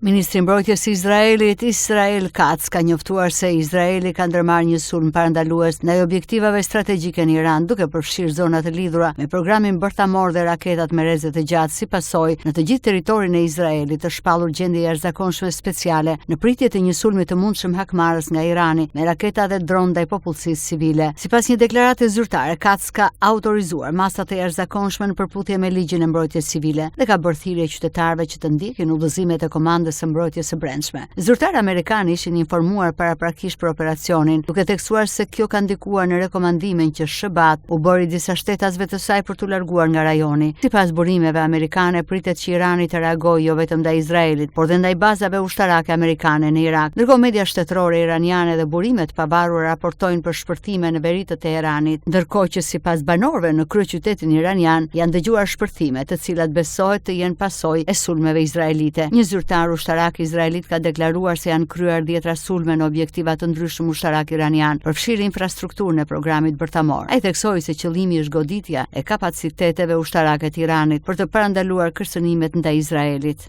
Ministri i Mbrojtjes i Izraelit, Israel Katz, ka njoftuar se Izraeli ka ndërmarrë një sulm parandalues ndaj objektivave strategjike në Iran, duke përfshirë zona të lidhura me programin bërthamor dhe raketat me rreze të gjatë si pasojë në të gjithë territorin e Izraelit është shpallur gjendje e jashtëzakonshme speciale në pritje të një sulmi të mundshëm hakmarrës nga Irani me raketa dhe dronë ndaj popullsisë civile. Sipas një deklarate zyrtare, Katz ka autorizuar masa të jashtëzakonshme në përputhje me ligjin e mbrojtjes civile dhe ka bërë thirrje qytetarëve që të ndjekin udhëzimet e Komandës së Mbrojtjes së Brendshme. Zyrtarë amerikanë ishin informuar paraprakisht për operacionin, duke theksuar se kjo ka ndikuar në rekomandimin që SHBA-të u bëri disa shtetasve të saj për t'u larguar nga rajoni. Sipas burimeve amerikane, pritet që Irani të reagojë jo vetëm ndaj Izraelit, por dhe ndaj bazave ushtarake amerikane në Irak. Ndërkohë media shtetërore iraniane dhe burime të pavarura raportojnë për shpërthime në veri të Teheranit, ndërkohë që sipas banorëve në kryeqytetin iranian janë dëgjuar shpërthime, të cilat besohet të jenë pasojë e sulmeve izraelite. Një zyrtar ushtarak izraelit ka deklaruar se janë kryer dhjetra sulme në objektiva të ndryshëm ushtarakë iranianë, përfshirë infrastrukturën e programit bërthamor. Ai theksoi se qëllimi është goditja e kapaciteteve ushtarake të Iranit për të parandaluar kërcënimet ndaj Izraelit.